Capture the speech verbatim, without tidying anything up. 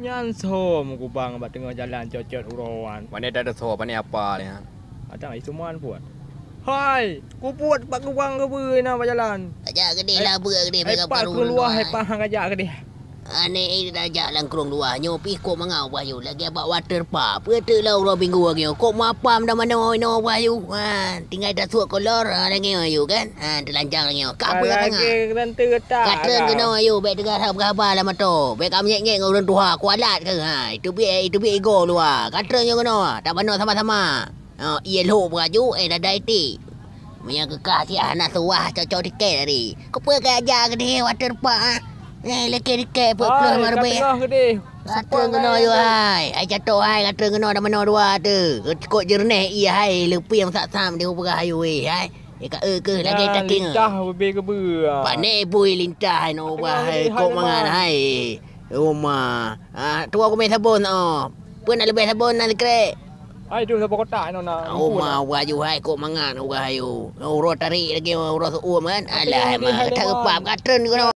Nyan soe meukubang bak teungoh jalan cocot uroe nyan. Pane tadeungoe, pane apa nyan? Ada isuman buet. Hai, kubuet bak kubang keubeue na bak jalan. Tajak keudeh lah, beue keudeh, hai, pat krueng luwah, hai, pat hang kajak keudeh. Aneh, eh, tajak lam krueng luwah nyoe pih kok mangat ubah yue lagèe bak water park. Peue teuk lah uroe minggu lagèe nyoe. Kok mapam dah manoe inoe ubah yue. Ha, tinggai tasuek kolor, ha, lagèe nyoe yue kan. Ha, teulancang lagèe nyoe. Ka peue ka tangah. Ka treun keunoe yue, bèk teuga haba-haba lam moto. Bèk ka meungèt-ngèt ngon ureueng tuha, kualat keuh. Ha, iteubiet, iteubiet igoe luwa. Ka treun nyoe keunoe, tabanoe sama-sama. Ha, ié lhok peuraju, eh, dadai ti. Meunyoe keu kah siat hana suwah cocok tiket tadi. Keupeue ka jak keudeh water park, ha? Eh, leke tiket peuet ploh lima ribèe. Ka treun keunoe yue hai. Ai catok hai, ka treun keunoe dah manoe dua tu. Kok jeureunéh ié hai, leupie sak sam di peugah ayu weh hai. Eh, ka, eh, keuh lagèe taking. Lintah ubé keubeue. Pane bui lintah hai, noe ubah hai, kok mangat hai. Oma. Ah, tuwoe kumè sabon, oh. Peue na leubeh sabon na sikrek? Ai, tu sabon kotak nyoe na. Oma, ubah aju hai, kok mangat ubah ayu. Uroe tarék lagèe uroe seu'uem kan. Alah, ma, ka treun keunoe.